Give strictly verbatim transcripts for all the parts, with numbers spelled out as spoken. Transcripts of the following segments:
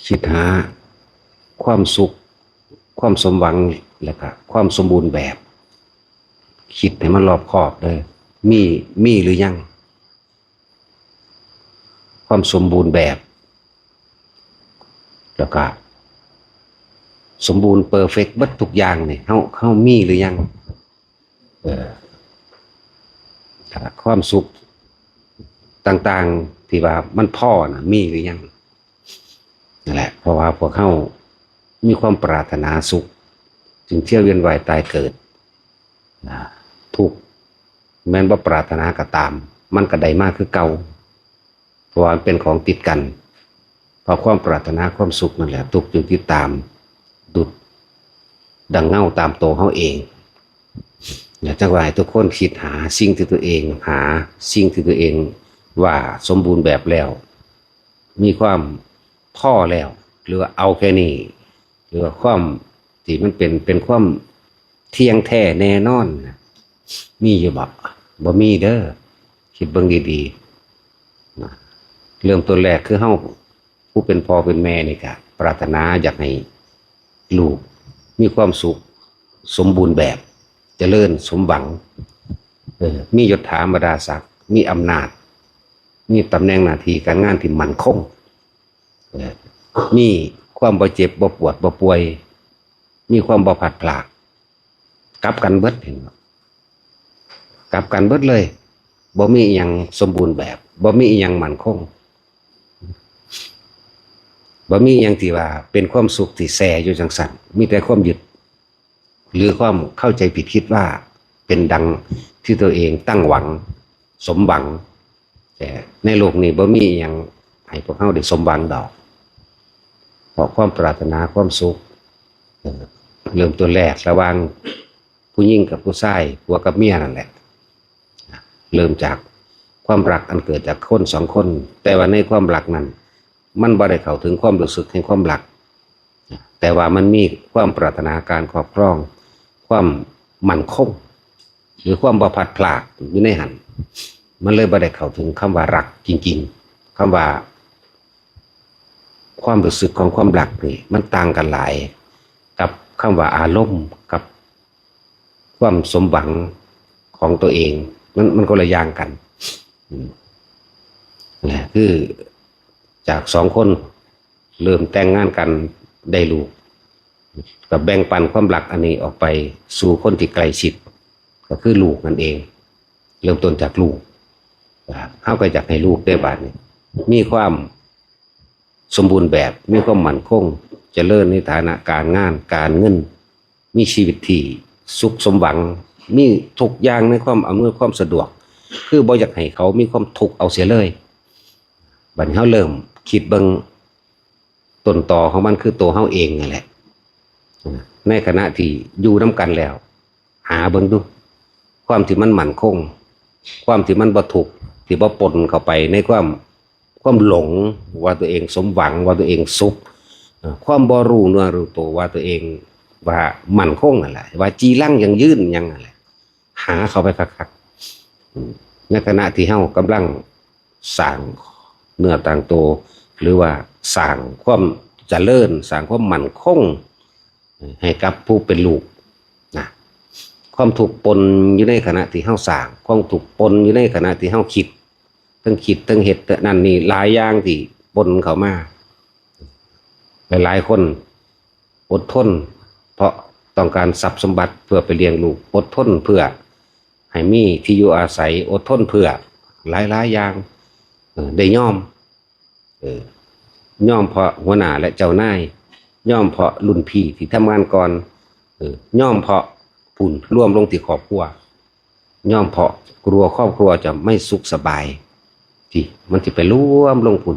คิดหาความสุข ความสมหวัง และก็ความสมบูรณ์แบบ คิดให้มันรอบคอบเด้อ มี มีหรือยัง ความสมบูรณ์แบบ แล้วก็สมบูรณ์ perfect เบิดทุกอย่างนี่ เฮา เฮามีหรือยัง เออ ความสุขต่างๆ ที่ว่ามันพอน่ะ มีหรือยัง นั่นแหละ เพราะว่าพวกเฮามีความปรารถนาสุข จึงเที่ยวเวียนว่ายตายเกิด นะ ทุกข์ แม้นบ่ปรารถนาก็ตาม มันก็ได้มาคือเก่า เพราะว่ามันเป็นของติดกัน เพราะความปรารถนาความสุขนั่นแหละ ทุกข์จึงติดตาม ดุจดังเงาตามตัวเฮาเอง อยากจะว่าให้ทุกคนคิดหาสิ่งที่ตัวเอง หาสิ่งที่ตัวเองว่าสมบูรณ์แบบแล้ว มีความพอแล้ว หรือว่าเอาแค่นี้ หรือว่าความที่มันเป็น เป็นความเที่ยงแท้แน่นอนน่ะ มีอยู่บ่ บ่มีเด้อ คิดเบิ่งดีๆ นะ เริ่มต้นแรกคือเฮาผู้เป็นพ่อเป็นแม่นี่ก็ปรารถนาอยากให้ลูกมีความสุขสมบูรณ์แบบ เจริญสมหวัง เออ มียศถาบรรดาศักดิ์ มีอำนาจ มีตำแหน่งหน้าที่การงานที่มั่นคง เออ มีความบ่เจ็บบ่ปวดบ่ป่วย มีความบ่พลัดพราก กลับกันเบิด เห็นบ่ กลับกันเบิดเลย บ่มีอิหยังสมบูรณ์แบบ บ่มีอิหยังมั่นคง บ่มีอิหยังที่ว่าเป็นความสุขที่แซ่อยู่จังซั่น มีแต่ความยึด หรือความเข้าใจผิดคิดว่าเป็นดังที่ตัวเองตั้งหวัง สมหวัง แต่ในโลกนี้บ่มีอิหยังให้พวกเฮาได้สมหวังดอก เพราะความปรารถนาความสุข เอ่อ เริ่มต้นแรกระหว่างผู้หญิงกับผู้ชาย ผัวกับเมียนั่นแหละ เริ่มจากความรักอันเกิดจากคนสองคน แต่ว่าในความรักนั้น มันบ่ได้เข้าถึงความรู้สึกแห่งความรัก แต่ว่ามันมีความปรารถนาการครอบครอง ความมั่นคง หรือความบ่พลัดพรากอยู่ในหั้น มันเลยบ่ได้เข้าถึงคำว่ารักจริงๆ คำว่าความรู้สึกของความรักนี่มันต่างกันหลาย กับคำว่าอารมณ์ กับความสมหวังของตัวเอง มัน มันคนละอย่างกัน อืม นะ คือจากสองคนเริ่มแต่งงานกันได้ลูก ก็แบ่งปันความรักอันนี้ออกไปสู่คนที่ใกล้ชิด ก็คือลูกนั่นเอง เริ่มต้นจากลูก เฮาก็อยากให้ลูกได้บาดนี้ มีความสมบูรณ์แบบ มีความมั่นคง เจริญในฐานะการงาน การเงิน มีชีวิตที่สุขสมหวัง มีทุกอย่างในความอำนวยความสะดวก คือบ่อยากให้เขามีความทุกข์เอาเสียเลย บัดนี้เฮาเริ่มคิดเบิ่ง ต้นตอของมันคือตัวเฮาเองนั่นแหละ ในขณะที่อยู่นำกันแล้ว หาเบิ่งดู ความที่มันมั่นคง ความที่มันบ่ทุกข์ ที่บ่ปนเข้าไปในความ ความหลงว่าตัวเองสมหวัง ว่าตัวเองสุข เอ่อ ความบ่รู้เนื้อรู้ตัวว่าตัวเองว่ามั่นคงนั่นแหละ ว่าจีรังยั่งยืนหยังนั่นแหละ หาเข้าไปคักๆ อืม ในขณะที่เฮากำลังสร้างเนื้อตางตัว หรือว่าสร้างความเจริญ สร้างความมั่นคงให้กับผู้เป็นลูกนะ ความทุกข์ปนอยู่ในขณะที่เฮาสร้าง ความทุกข์ปนอยู่ในขณะที่เฮาคิด ทั้งคิดทั้งเฮ็ดนั่นนี่หลายอย่างที่ปนเข้ามา หลายๆคนอดทน เพราะต้องการทรัพย์สมบัติเพื่อไปเลี้ยงลูก อดทนเพื่อให้มีที่อยู่อาศัย อดทนเพื่อหลายๆอย่าง เออ ได้ยอม เออ ยอมเพราะหัวหน้าและเจ้านาย ยอมเพราะรุ่นพี่ที่ทำงานก่อน เออ ยอมเพราะพุ่น รวมลงที่ครอบครัว ยอมเพราะกลัวครอบครัวจะไม่สุขสบาย ที่มันสิไปรวมลงพุ้น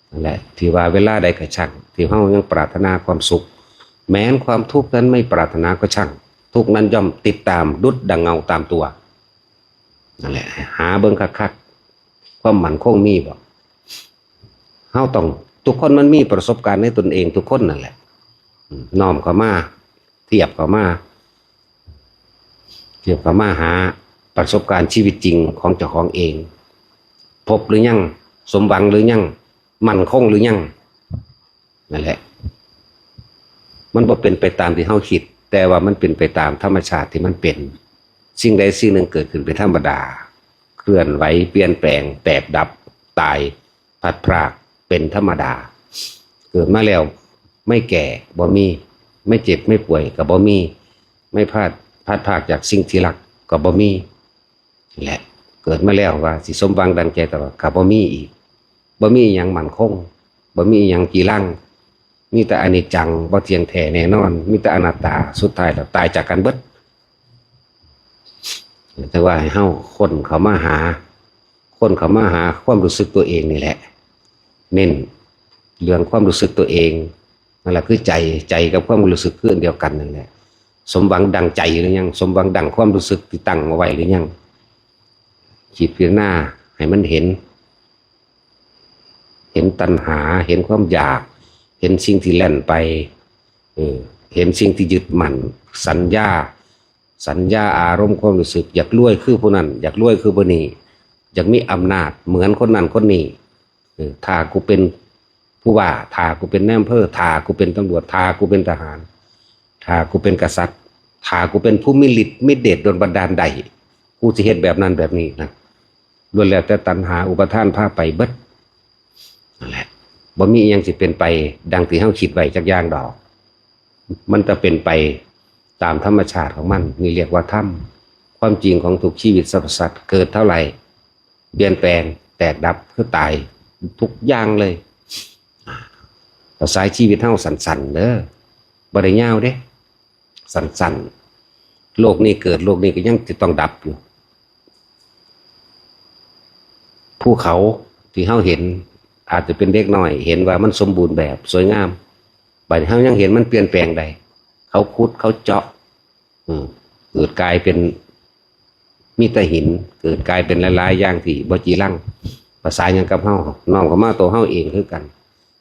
นั่นแหละ ที่ว่าเวลาใดก็ช่าง ที่เฮายังปรารถนาความสุข แม้นความทุกข์นั้นไม่ปรารถนาก็ช่าง ทุกข์นั้นย่อมติดตามดุจดังเงาตามตัว นั่นแหละ หาเบิ่งคักๆ ความมั่นคงมีบ่ เฮาต้อง ทุกคนมันมีประสบการณ์ในตนเองทุกคนนั่นแหละ อืม น้อมเข้ามา เทียบเข้ามา เทียบเข้ามาหาประสบการณ์ชีวิตจริงของเจ้าของเอง พบหรือยัง สมหวังหรือยัง มั่นคงหรือยัง นั่นแหละ มันบ่เป็นไปตามที่เฮาคิด แต่ว่ามันเป็นไปตามธรรมชาติที่มันเป็น สิ่งใดสิ่งหนึ่งเกิดขึ้นเป็นธรรมดา เคลื่อนไหวเปลี่ยนแปลง แตกดับ ตาย พลัดพราก เป็นธรรมดา เกิดมาแล้วไม่แก่บ่มี ไม่เจ็บไม่ป่วยก็บ่มี ไม่พลาดพลัดพรากจากสิ่งที่รักก็บ่มี และเกิดมาแล้วว่าสิสมหวังดังใจตลอดก็บ่มีอีก บ่มีอหยังมั่นคง บ่มีอหยังจีรัง มีแต่อนิจจัง บ่เที่ยงแท้แน่นอน มีแต่อนัตตา สุดท้ายแล้วตายจากกันเบิด แต่ว่าให้เฮาคนเข้ามาหา คนเข้ามาหาความรู้สึกตัวเองนี่แหละ เน้นเรื่องความรู้สึกตัวเอง นั่นแหละคือใจ ใจกับความรู้สึกคืออันเดียวกันนั่นแหละ สมหวังดังใจหรือยัง สมหวังดังความรู้สึกที่ตั้งเอาไว้หรือยัง คิดพิจารณาให้มันเห็น เห็นตัณหา เห็นความอยาก เห็นสิ่งที่แล่นไป เออ เห็นสิ่งที่ยึดมั่น สัญญา สัญญาอารมณ์ความรู้สึก อยากรวยคือผู้นั้น อยากรวยคือผู้นี้ อยากมีอำนาจเหมือนคนนั้นคนนี้ เออ ถ้ากูเป็นผู้ว่า ถ้ากูเป็นนายอำเภอ ถ้ากูเป็นตำรวจ ถ้ากูเป็นทหาร ถ้ากูเป็นกษัตริย์ ถ้ากูเป็นผู้มีฤทธิ์มีเดชดลบันดาลได้ กูสิเฮ็ดแบบนั้นแบบนี้นะ ล้วนแล้วแต่ตัณหาอุปาทานพาไปเบิด นั่นแหละ บ่มีอิหยังสิเป็นไปดังที่เฮาคิดไว้จักอย่างดอก มันจะเป็นไปตามธรรมชาติของมัน นี่เรียกว่าธรรม ความจริงของทุกชีวิตสรรพสัตว์ เกิดเท่าไหร่ เปลี่ยนแปลง แตกดับ คือตาย ทุกอย่างเลย ภาษาชีวิตเฮาสั้นๆเด้อ บ่ได้ยาวเด้ สั้นๆ โลกนี้เกิด โลกนี้ก็ยังจะต้องดับอยู่ ภูเขาที่เฮาเห็น อาจจะเป็นเด็กน้อย เห็นว่ามันสมบูรณ์แบบสวยงาม บัดนี้เฮายังเห็นมันเปลี่ยนแปลงได้ เขาขุด เขาเจาะ อืม เกิดกลายเป็น มีแต่หิน เกิดกลายเป็นหลายๆอย่างที่บ่จีรัง ภาษาหยังกับเฮา น้อมเข้ามาตัวเฮาเองคือกัน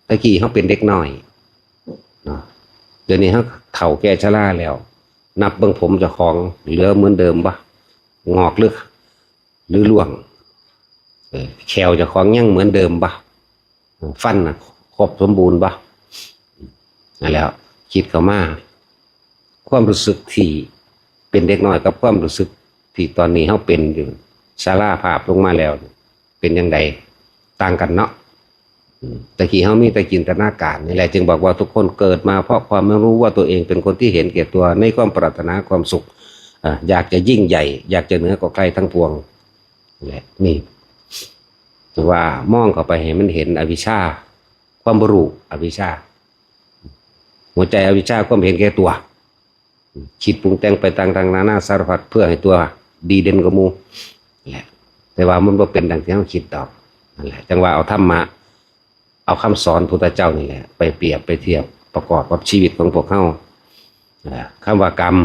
แต่กี้เฮาเป็นเด็กน้อยเนาะ เดี๋ยวนี้เฮาเฒ่าแก่ชราแล้ว นับเบิ่งผมเจ้าของเหลือเหมือนเดิมบ่ งอกหรือ หรือร่วง เออ แข้วเจ้าของยังเหมือนเดิมบ่ ฟันน่ะครบสมบูรณ์บ่ นั่นแหล้ว คิดเข้ามา ความรู้สึกที่เป็นเด็กน้อยกับความรู้สึกที่ตอนนี้เฮาเป็นอยู่ ชราภาพลงมาแล้ว เป็นจั่งใด ต่างกันเนาะ อืม แต่กี้เฮามีแต่จินตนาการนี่แหละ จึงบอกว่าทุกคนเกิดมาเพราะความไม่รู้ว่าตัวเองเป็นคนที่เห็นแก่ตัว ในความปรารถนาความสุข อ่า อยากจะยิ่งใหญ่ อยากจะเหนือกว่าใครทั้งปวง และนี่ ถือว่ามองเข้าไปให้มันเห็นอวิชชา ความบ่รู้ อวิชชา หัวใจอวิชชา ความเห็นแก่ตัว คิดปรุงแต่งไปต่างๆนานาสารพัด เพื่อให้ตัวดีเด่นกว่าหมู่ แหละ แต่ว่ามันบ่เป็นดังที่เฮาคิดดอก นั่นแหละ จั่งว่าเอาธรรมะ เอาคำสอนพุทธเจ้านี่แหละ ไปเปรียบไปเทียบประกอบกับชีวิตของพวกเฮา อ่า คำว่ากรรม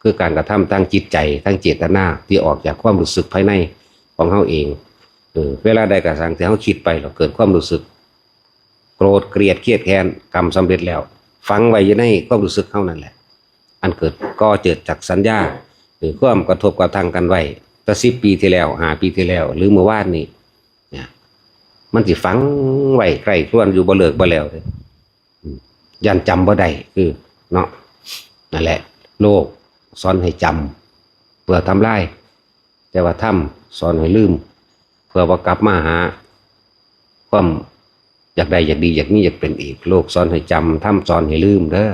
คือการกระทำทางจิตใจ ทางเจตนา ที่ออกจากความรู้สึกภายในของเฮาเอง เออ เวลาใดก็ตามที่เฮาคิดไป แล้วเกิดความรู้สึก โกรธ เกลียด เครียดแค้น กรรมสำเร็จแล้ว ฝังไว้อยู่ในความรู้สึกเฮานั่นแหละ อันเกิดก่อเกิดจากสัญญา หรือความกระทบกระทั่งกันไว้ แต่สิบปีที่แล้ว ห้าปีที่แล้ว หรือเมื่อวานนี้ เนี่ย มันสิฝังไว้ใคร่ครวญอยู่บ่เลิกบ่แล้วเลย อืม ย่านจำบ่ได้ คือ เนาะ นั่นแหละ โลกสอนให้จำ เพื่อทำลาย แต่ว่าธรรมสอนให้ลืม เพื่อว่ากลับมาหา ความอยากได้ อยากดี อยากมี อยากเป็นอีก โลกสอนให้จำ ธรรมสอนให้ลืมเด้อ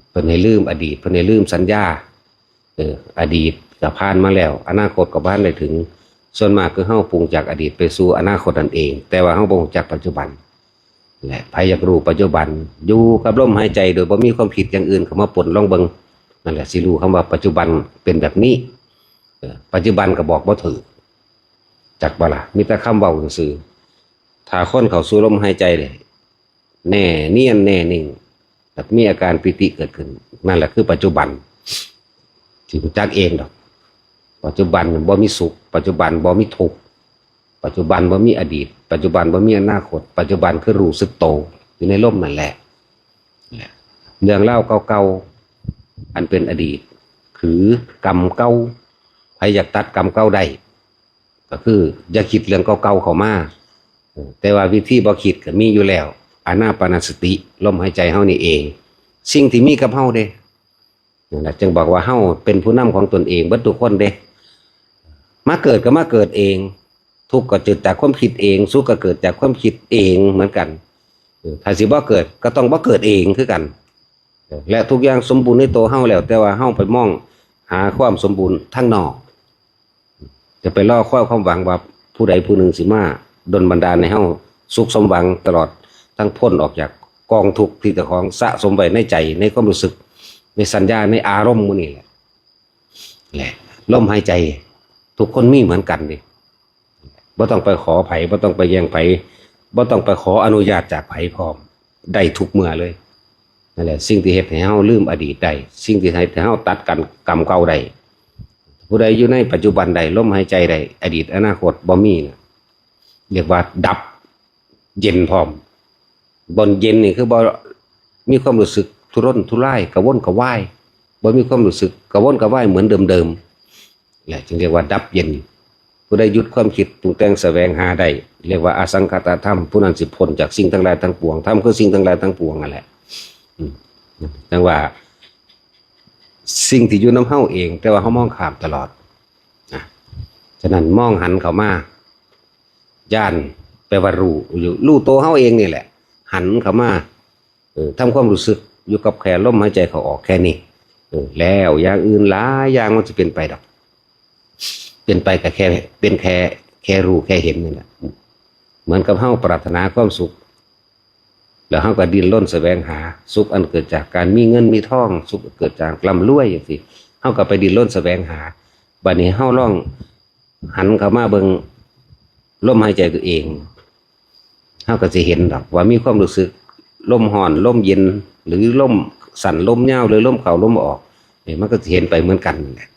เพิ่นให้ลืมอดีต เพิ่นให้ลืมสัญญา เออ อดีตก็ผ่านมาแล้ว อนาคตก็บ่ทันได้ถึง ส่วนมากคือเฮาปรุงจากอดีตไปสู่อนาคตนั่นเอง แต่ว่าเฮาบ่รู้จักปัจจุบัน และไผอยากรู้ปัจจุบัน อยู่กับลมหายใจโดยบ่มีความคิดอย่างอื่นเข้ามาปน ลองเบิ่ง นั่นแหละสิรู้คำว่าปัจจุบันเป็นแบบนี้ เออ ปัจจุบันก็บอกบ่ถูก จักบ่ล่ะ มีแต่คำเว้าซื่อๆ ถ้าคนเข้าสู่ลมหายใจเลย แน่เนียนแน่นิ่ง แบบมีอาการปีติเกิดขึ้น นั่นแหละคือปัจจุบัน สิรู้จักเองดอก ปัจจุบันบ่มีสุข ปัจจุบันบ่มีทุกข์ ปัจจุบันบ่มีอดีต ปัจจุบันบ่มีอนาคต ปัจจุบันคือรู้สึกโต อยู่ในลมนั่นแหละ เรื่องราวเก่าๆ อันเป็นอดีต คือกรรมเก่า ไผอยากตัดกรรมเก่าได้ ก็คืออย่าคิดเรื่องเก่าๆเข้ามา เออ แต่ว่าวิธีบ่คิดก็มีอยู่แล้ว อานาปานสติ ลมหายใจเฮานี่เอง สิ่งที่มีกับเฮาเด้ นั่นแหละ จึงบอกว่าเฮาเป็นผู้นำของตนเองเบิดทุกคนเด้ มาเกิดก็มาเกิดเอง ทุกข์ก็เกิดจากความคิดเอง สุขก็เกิดจากความคิดเองเหมือนกัน เออ ถ้าสิบ่เกิดก็ต้องบ่เกิดเองคือกัน เออ และทุกอย่างสมบูรณ์ในตัวเฮาแล้ว แต่ว่าเฮาไปมองหาความสมบูรณ์ทางนอก จะไปรอคอยความหวังว่าผู้ใดผู้หนึ่งสิมาดลบันดาลให้เฮาสุขสมหวังตลอดทั้งพ้นออกจากกองทุกข์ที่เจ้าของสะสมไว้ในใจ ในความรู้สึก ในสัญญา ในอารมณ์หมู่นี้แหละ แหละ ลมหายใจทุกคนมีเหมือนกันเด้ บ่ต้องไปขอไผ บ่ต้องไปแย่งไผ บ่ต้องไปขออนุญาตจากไผพร้อม ได้ทุกเมื่อเลย นั่นแหละ สิ่งที่เฮ็ดให้เฮาลืมอดีตได้ สิ่งที่เฮ็ดให้เฮาตัดกันกรรมเก่าได้ ผู้ใดอยู่ในปัจจุบันได้ ลมหายใจได้ อดีตอนาคตบ่มีนะ เรียกว่าดับเย็นพร้อม บ่เย็นนี่คือบ่มีความรู้สึกทุรนทุราย กระวนกระวาย บ่มีความรู้สึกกระวนกระวายเหมือนเดิมๆ แหละ จึงเรียกว่าดับเย็น ผู้ใดหยุดความคิดปรุงแต่งแสวงหาได้ เรียกว่าอสังขตธรรม ผู้นั้นสิพ้นจากสิ่งทั้งหลายทั้งปวง ธรรมคือสิ่งทั้งหลายทั้งปวงนั่นแหละ อืม จั่งว่า สิ่งที่อยู่นำเฮาเอง แต่ว่าเฮามองข้ามตลอดนะ ฉะนั้นมองหันเข้ามา ญาณแปลว่ารู้อยู่ รู้ตัวเฮาเองนี่แหละ หันเข้ามา เออ ทำความรู้สึกอยู่กับแค่ลมหายใจเข้าออกแค่นี้ เออ แล้วอย่างอื่นหลายอย่างมันสิเป็นไปดอก เป็นไปก็แค่ เป็นแค่ แค่รู้แค่เห็นนี่แหละ เหมือนกับเฮาปรารถนาความสุข แล้วเฮาก็ดิ้นรนแสวงหาสุขอันเกิดจากการมีเงินมีทอง สุขเกิดจากร่ำรวยจั่งซี้ เฮาก็ไปดิ้นรนแสวงหา บัดนี้เฮาลองหันเข้ามาเบิ่งลมหายใจตัวเอง เฮาก็สิเห็นดอกว่ามีความรู้สึกลมร้อน ลมเย็น หรือลมสั้น ลมยาว หรือลมเข้า ลมออก นี่มันก็สิเห็นไปเหมือนกันนั่นแหละ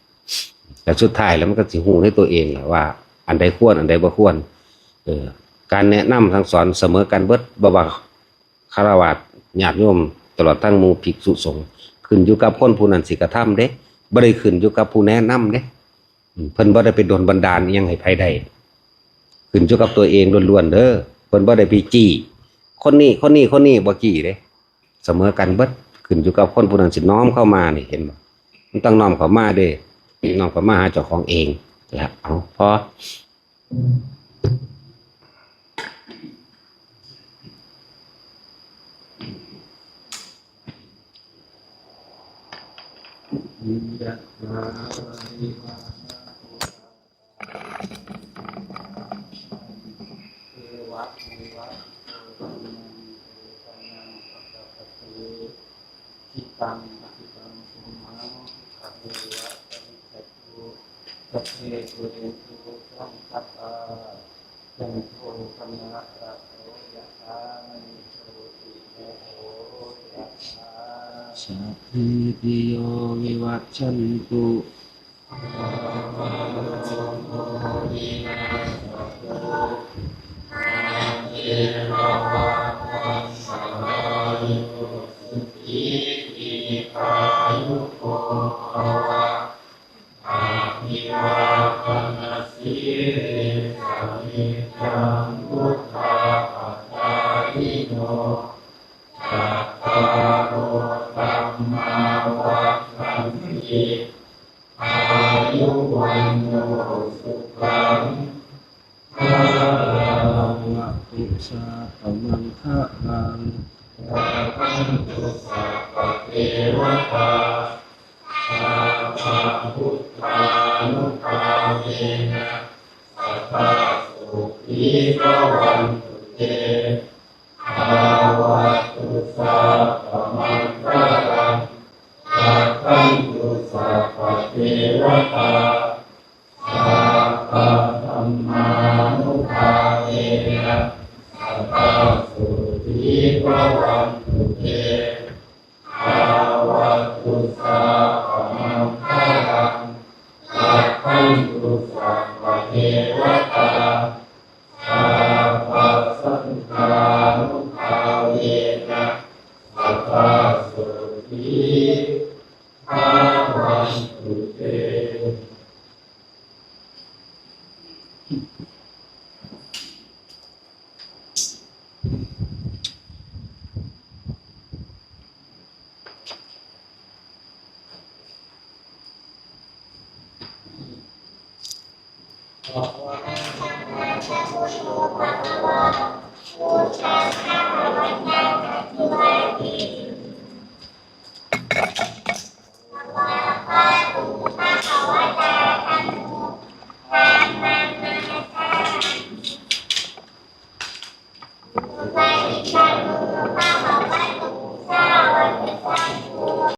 แต่สุดท้ายแล้วมันก็สิรู้ในตัวเองแหละว่าอันใดควร อันใดบ่ควร เออ การแนะนำสั่งสอนเสมอกันเบิด บ่ว่าฆราวาส ญาติโยม ตลอดทั้งหมู่ภิกษุสงฆ์ ขึ้นอยู่กับคนผู้นั้นสิกระทำเด้ บ่ได้ขึ้นอยู่กับผู้แนะนำเด้ อืม เพิ่นบ่ได้ไปดลบันดาลอิหยังให้ไผได้ ขึ้นอยู่กับตัวเองล้วนๆเด้อ เพิ่นบ่ได้ไปจี้ คนนี้ คนนี้ คนนี้ บ่จี้เด้ เสมอกันเบิด ขึ้นอยู่กับคนผู้นั้นสิน้อมเข้ามานี่ เห็นบ่ มันต้องน้อมเข้ามาเด้ น้อมเข้ามาหาเจ้าของเอง แล้ว เอา พอ จิตตังปฏิตังตุมหัง คิปะเมวะสมิจฉตุ สัพเพ ปูเรนตุ สังกัปปา จันโท ปนรสโส ยะถา มะณิโชติระโส ยะถา สัพพีติโย วิวัชชันตุ อายุวัณโณ สุขัง พลัง วัตถุ สัพพะมังคะลัง รักขันตุ สัพพะเทวะตา สัพพะพุทธานุภาเวนะ สัพพะโสตีภะวันตุเต ภะวัตตุ สัพพะมังคะลัง รักขันตุ สัพพะเทวะตา สัพพะธัมมานุภาเวนะ สัพพะโสตีภะวันตุเต ภะวัตตุ สัพพะมังคะลัง รักขันตุ สัพพะเทวะตา สัพพะสังฆานุภาเวนะ สัพพะโสตีภะวันตุเต Arahaṃ sammāsambuddho bhagavā, buddhaṃ bhagavantaṃ